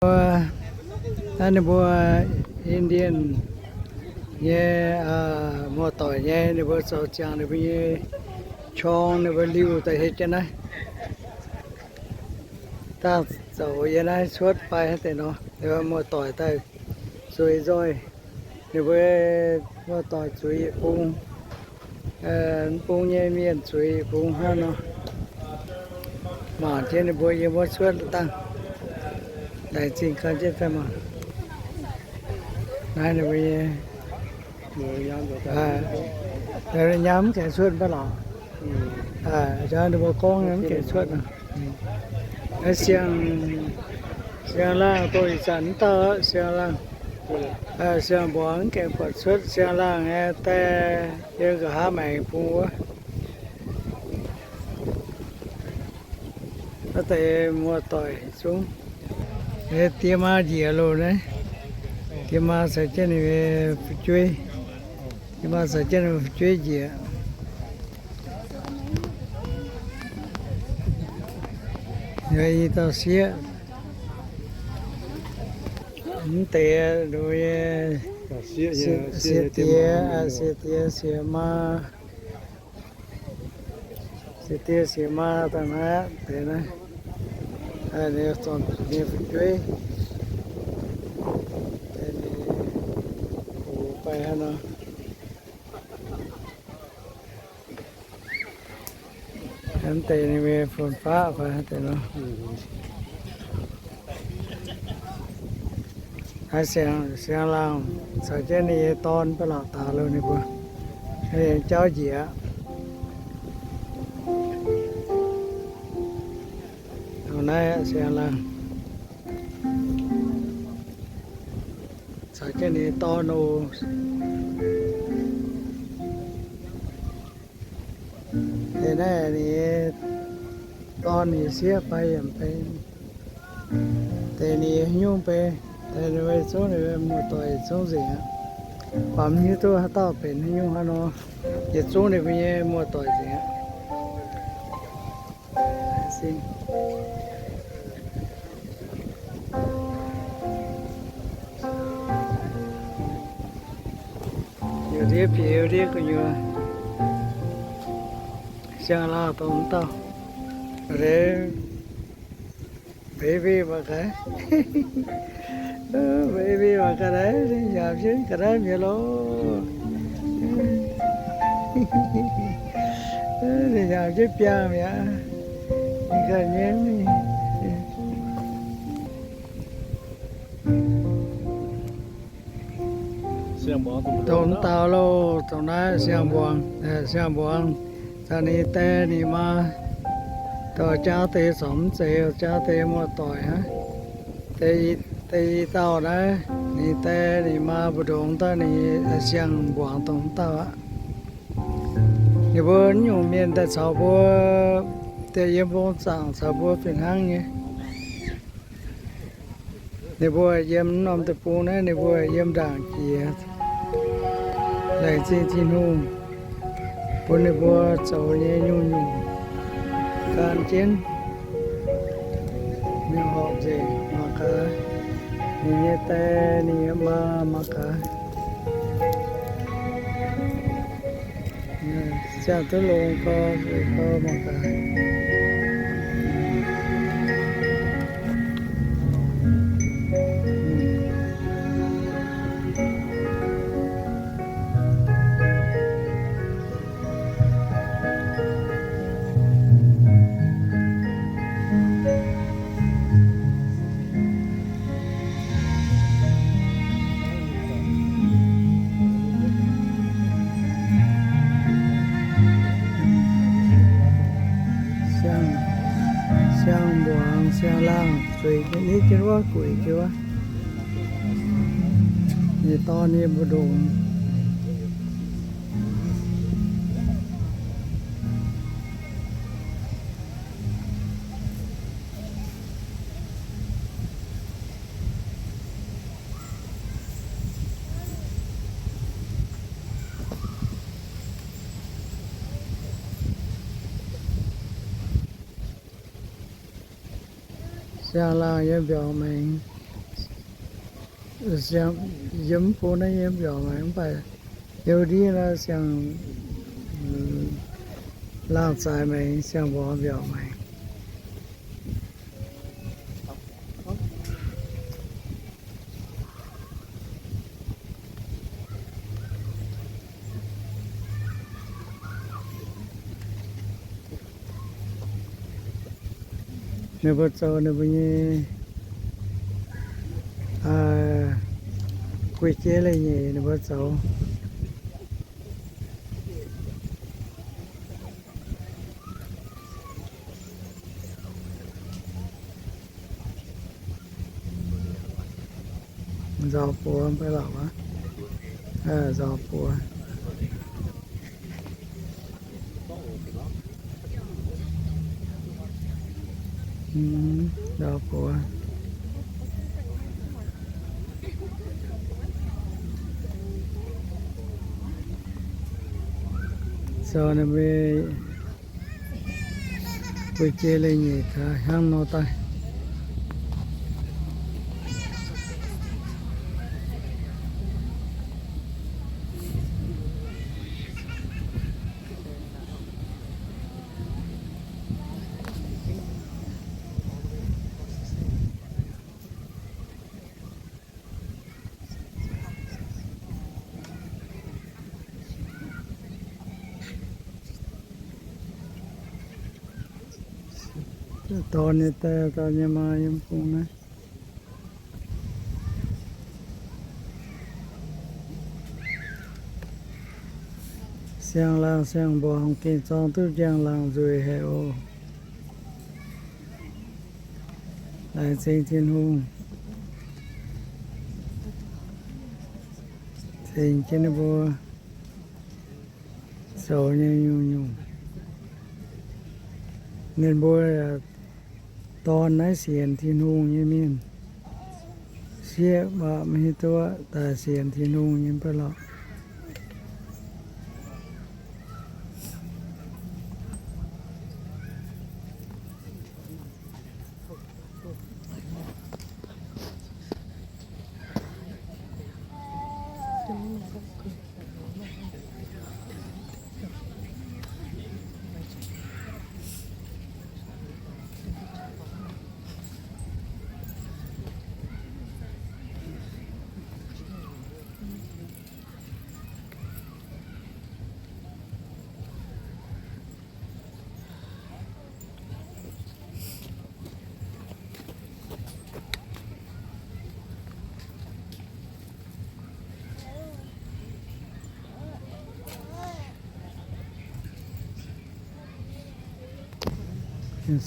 Naaiv ninh mbuo Indian nyei muoz-doic nyei, ninh mbuo zoux ziangx ninh mbuo nyei qorng, ninh mbuo liuh daaih hietv jienv naaiv. Dangh zoux yiem naaiv cuotv fai hnangv deix nor, muoz-doic daaih zueiz nzoih. Ninh mbuo muoz-doic zueiz yietc bung, mv bung nyei mienh zueiz yietc bung hnangv nor. Mangc jienv ninh mbuo yiem wuov cuotv dangh, laengz zingh gan jienv daaih mangc. Naaiv ninh mbuo nyei, nyaam mv gaengh cuotv mv baav lorqc. Jangx ninh mbuo gorngv mv gaengh cuotv nor. Siang, siang-laangh dongh ih zanc mv dauh, siang-laangh, siang-mbuangz mv gaengh buatc cuotv, siang-laangh nyei die yiem nqa'haav maengx bung wuov. Naaiv deix muoz-doic zungv, die maa njiec loh naaiv. Die maa caux jienv ninh nyei fu'jueiv, die maa caux jienv ninh nyei fu'jueiv njiec. I dauh sieqv, mv deix nyei, sieqv diex, sieqv diex sieqv maa, sieqv diex sieqv maa daaih naaiv deix naaiv, ninh zornc ninh fu'jueiv, ninh ox fai hnangv nor. Mv deix ninh mbuo fun-faqv fai deix nor. Siang-laangh caux jienv ninh nyei dorn baav lorqc daaih loh ninh mbuo, ninh jauv njiec aqv. Naaiv siang-laangh caux jienv ninh nyei dorn oc. Deix naaiv ninh dorn ninh sieqv fai yaac benx, deix ninh nyungc benx, deix ninh mbuo zungv ninh mbuo muoz-doic zungv nzengc aqv. Baamz hiuv duqv haaix dauh benx haaix nyungc hnangv nor, yietc zungv ninh mbuo nyei muoz-doic nzengc aqv. Youc ndiev bieqc ndiev gu'nyuoz, siang-laangh dongh mv dauh, baby mangc gaax, baby mangc gaax naaiv, ninh nyanc jienv ga'naaiv mi'aqv loh. Ninh nyanc jienv biangh mi'aqv. Ninh ganh nyei. Dongh mv dauh loh, dongh naaiv siang-mbuangz, siang-mbuangz caux ninh die ninh maa, dongh jaa deix zorngx mv zeiz, jaa deix muoz-doic hnangv. Deix i dauh naaiv, ninh die ninh maa mbu'ndongx daaih ninh siang-mbuangz dongh mv dauh aqv. Ninh mbuo nyungc mienh daaih caux mbuo, deix yiem mbong zaangc caux mbuo fih hnangv nyei. Ninh mbuo yiem norm deic-bung naaiv, ninh mbuo yiem ndaangc jiex. Laengz zingh Tin-Hungh bun ninh mbuo zoux nyei nyungc-nyungc gan jienv. Ninh horpc nzengc mangc gaax, ninh nyei die, ninh nyei maa mangc gaax. Ziangh duqv longx gorx, gorx mangc gaax. Siang-mbuangz, siang-laangh zueiz nitv jienv wuov, gueic jienv wuov. Ninh dorn nyei mbu'ndongx. Siang-laangh yiem mbiauz maengx, Siang-, yiem mv bung naaiv nyei mbiaauc maengx, mv baac yiem ndiev naaiv siang-, laangh zaaix maengx, siang-mborqv mbiaauc maengx. Ninh mbuo zoux ninh mbuo nyei, guei jeiv leiz-nyeic ninh mbuo zoux. Nzauh buoz mv baac lauc aqv. Nzauh buoz. Nzauh buoz. Zoux ninh mbuo guei jeiv leiz-nyeic taux hnangv nor daaih. Dorn nyei die, dorn nyei maa yiem bung naaiv. Siang-laangh siang-mborqv gengh zorng duqv njang-laangh nzueic haic oc. Laengz zingh Tin-Hungh cingx jienv ninh mbuo zoux nyei nyungc-nyungc. Ninh mbuo dorn naaiv sienx Tin-Hungh nyei mienh, sieqv mv hiuv duqv daaih sienx Tin-Hungh nyei mv baac lorqc.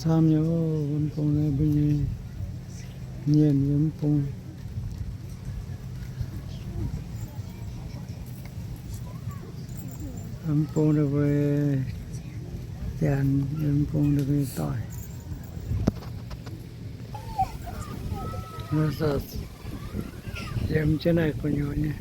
Camv nyei, mv bung naaiv mbuo nyei mienh yiem mv bung. Mv bung ninh mbuo janx, mv bung ninh mbuo doic. Yiem jienv naaiv gu'nyuoz nyei.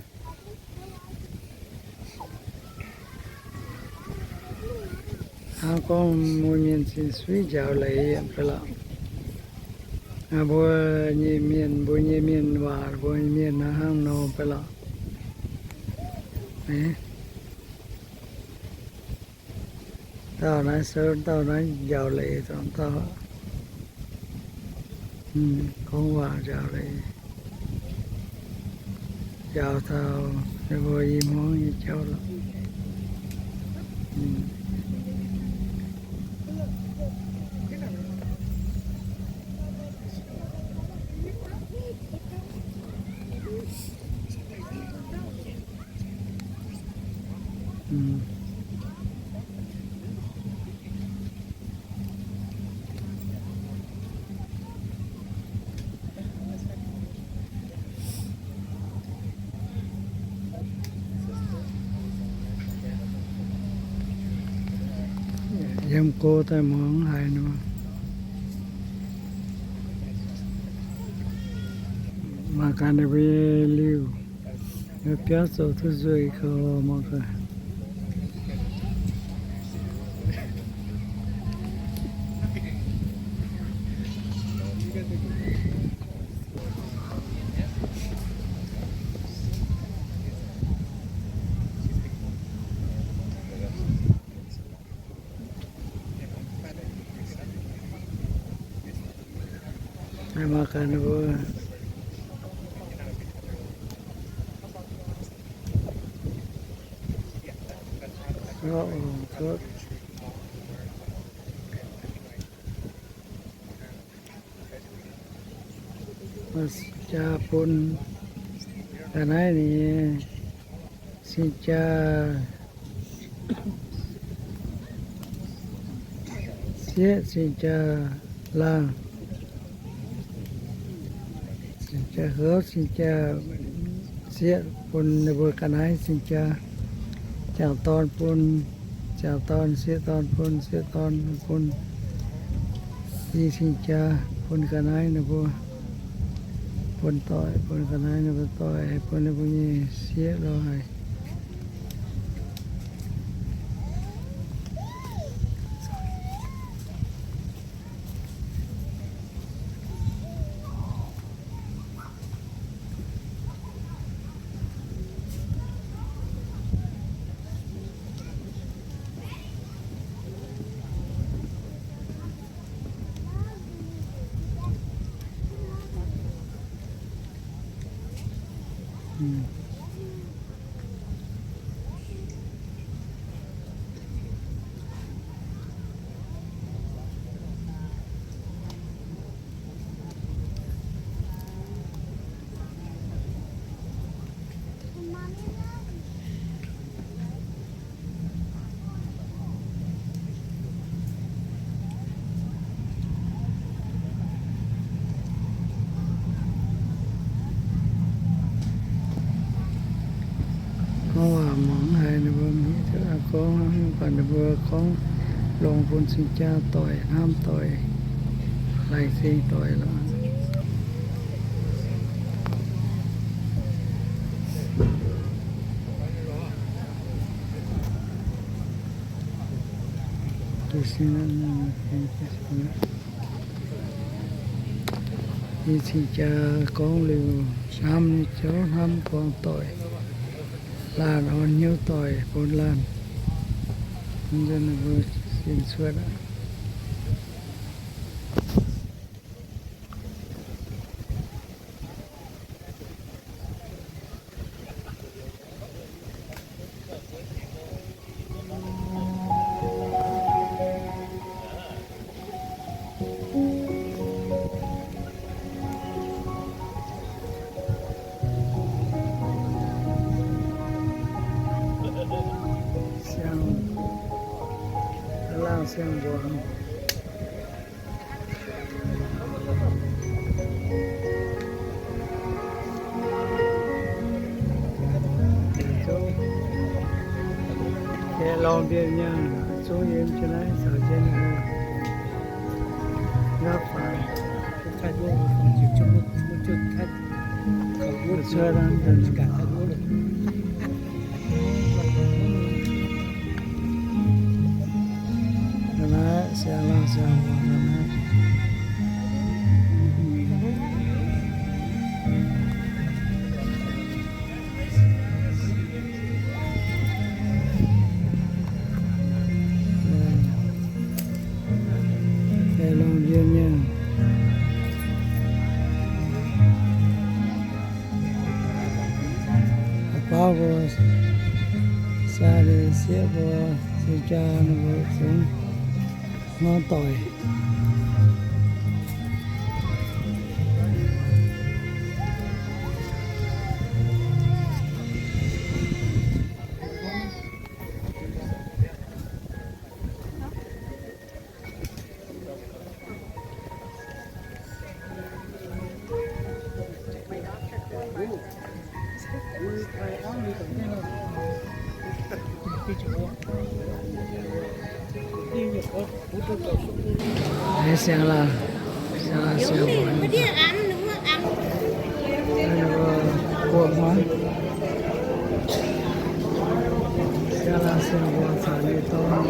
Hnangv gorngv mbuo mienh cin-suiv njaaux leiz yiem fai lorqc. Mbuo nyei mienh, mbuo nyei mienh waac, mbuo nyei mienh hnangv nor fai lorqc. Dauh naaiv souv, dauh naaiv njaaux leiz, dauh gorngv waac njaaux leiz, njaaux taux ninh mbuo i hmuangv nyei jauv lorqc. Yiem go daaih muangx haaix nor. Mangc gaax ninh mbuo liuh, biauv zoux duqv nzueic gauh mangc gaax. Naaiv mangc gaax ninh mbuo. Cing-jaa bun ga'naaiv nyei, cing-jaa sieqv, cing-jaa laangh, cing-jaa houv, cing-jaa sieqv bun ninh mbuo ga'naaiv cing-jaa. Ziangh dorn bun, ziangh dorn sieqv dorn bun, sieqv dorn bun i cing-jaa bun ga'naaiv ninh mbuo, bun doic, bun ga'naaiv ninh mbuo doic, bun ninh mbuo nyei sieqv lorh. Gorngv waac mangc haiz ninh mbuo mv hiuv duqv gorngv, mv baac ninh mbuo gorngv longx bun cing-jaa doic, hnamv doic, laengz zingh doic lorqc. Yie cing-jaa gorngv liuz hnamv nyei jauv hnamv gorngv doic, laanh orn hnyouv doic bun laanh. Ninh mbuo sin cuotv aqv. Siang, laangh siang-mbuonx. Lorngh ndiev nyei, zungv yiem jienv naaiv caux jienv nyei. Ngapv faaux. Naaiv siang laangh siang mbuonx naaiv. Longc ndie nyei. A'bauv mbuo, saa ninh sieqv mbuo, cing-jaa ninh mbuo zungv hnangv doic. Siang laangh, siang laangh siang mbuonx. Buoqc muonz. Siang laangh siang mbuonx caux ninh dorn.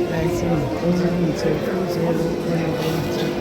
Laengz zingh, laengz zingh, laengz zingh, laengz zingh.